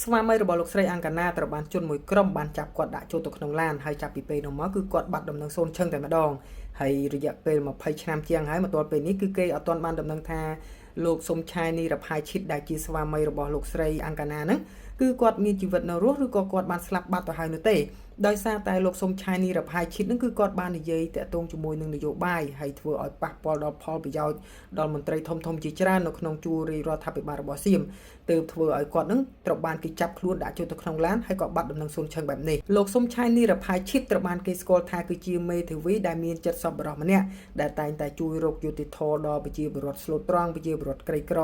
ស្វាមីរបស់លោកស្រីអង្គណាត្រូវបានជនមួយក្រុមបានចាប់គាត់ដាក់ចូលទៅក្នុងឡានហើយចាប់ពីពេលនោះមកគឺគាត់បាត់ដំណឹងសូន្យឈឹងតែម្ដងហើយរយៈពេល20ឆ្នាំជាងហើយមកទល់ពេលនេះគឺគេអត់ទាន់បានដំណឹងថាលោកសុំឆាយនីរផាយឈិតដែលជាស្វាមីរបស់លោកស្រីអង្គណាហ្នឹងគឺគាត់មានជីវិតនៅរស់ឬក៏គាត់បានស្លាប់បាត់ទៅហើយនោះទេដោយសារតែលោកសុំឆាយនីរផាយឈិតហ្នឹងគឺគាត់បាននិយាយតាក់ទងជាមួយនឹងនយោបាយហើយធ្វើឲ្យប៉ះពាល់ដល់ផលប្រយោជន៍ដល់មន្ត្រីធំៗជាច្រើននៅក្នុងជួររាជរដ្ឋាភិបាលរបស់សៀម ទើបធ្វើឲ្យគាត់នឹងត្រូវបានគេចាប់ខ្លួនដាក់ចូលទៅក្នុងឡានហើយក៏បាត់ដំណឹងសូន្យឈឹងបែបនេះលោកសុំឆាយនីរផាយឈិតត្រូវបានគេស្គាល់ថាគឺជាមេធាវីដែលមានចិត្តសប្បុរសម្នាក់ដែលតែងតែជួយរកយុត្តិធម៌ដល់ប្រជាពលរដ្ឋស្លូតត្រង់ប្រជាពលរដ្ឋក្រីក្រ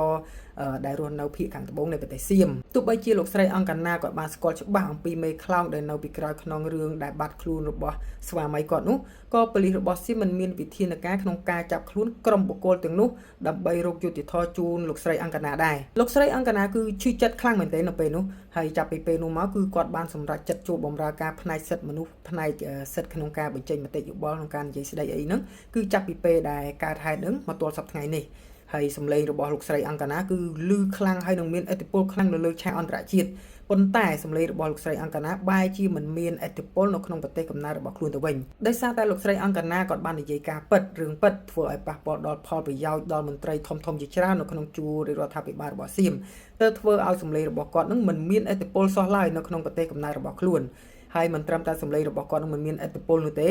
ដែលរស់នៅភាគខាងត្បូងនៃប្រទេសសៀមទោះបីជាលោកស្រីអង្គណាគាត់បានស្គាល់ច្បាស់អំពីមេខ្លោងដែលនៅពីក្រោយខ្នងរឿងដែលបាត់ខ្លួនរបស់ស្វាមីគាត់នោះក៏ប៉ូលីសរបស់សៀមមិនមានវិធានការក្នុងការចាប់ខ្លួនក្រុមបុគ្គលទាំងនោះដើម្បីរកយុត្តិធម៌ជូនលោកស្រីអង្គណាដែរលោកស្រីអង្គណាគឺឈឺចិត្តខ្លាំងមែនទែននៅពេលនោះហើយចាប់ពីពេលនោះមកគឺគាត់បានសម្រេចចិត្តចូលបម្រើការផ្នែកសិទ្ធិមនុស្សផ្នែកសិទ្ធិក្នុងការបញ្ចេញមតិយោបល់ក្នុងការនិយាយស្ដីអីហ្នឹងគឺចាប់ពីពេលដែលកើតហេតុហ្នឹងមកទល់សប្តាហ៍ថ្ងៃនេះហើយសម្លេងរបស់លោកស្រីអង្គណាគឺលឺខ្លាំងហើយនឹងមានឥទ្ធិពលខ្លាំងនៅលើឆាកអន្តរជាតិប៉ុន្តែសម្លេងរបស់លោកស្រីអង្គណាបែរជាមិនមានឥទ្ធិពលនៅក្នុងប្រទេសកំណើតរបស់ខ្លួនទៅវិញដោយសារតែលោកស្រីអង្គណាគាត់បាននិយាយការពិតរឿងពិតធ្វើឲ្យប៉ះពាល់ដល់ផលប្រយោជន៍ដល់មន្ត្រីធំៗជាច្រើននៅក្នុងជួររាជរដ្ឋាភិបាលរបស់សៀមទើបធ្វើឲ្យសម្លេងរបស់គាត់នឹងមិនមានឥទ្ធិពលសោះឡើយនៅក្នុងប្រទេសកំណើតរបស់ខ្លួនហើយមិនត្រឹមតែសម្លេងរបស់គាត់នឹងមិនមានឥទ្ធិពលនោះទេ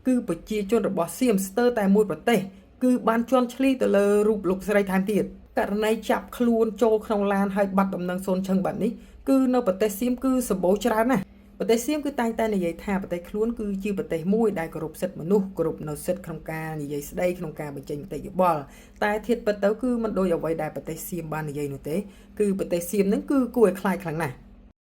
គឺប្រជាជនរបស់សៀមស្ទើរតែមួយប្រទេសគឺបានជន់ឈ្លីទៅលើរូបលោកស្រីថែមទៀតករណីចាប់ខ្លួនចូលក្នុងឡានហើយបាត់ដំណឹងសូន្យឈឹងបែបនេះគឺនៅប្រទេសសៀមគឺសម្បូរច្រើនណាស់ប្រទេសសៀមគឺតែងតែនិយាយថាប្រទេសខ្លួនគឺជាប្រទេសមួយដែលគោរពសិទ្ធិមនុស្សគោរពនៅសិទ្ធិក្នុងការនិយាយស្ដីក្នុងការបញ្ចេញមតិយោបល់តែធៀបពិតទៅគឺមិនដូចអ្វីដែលប្រទេសសៀមបាននិយាយនោះទេគឺប្រទេសសៀមហ្នឹងគឺគួរឲ្យខ្លាចខ្លាំងណាស់។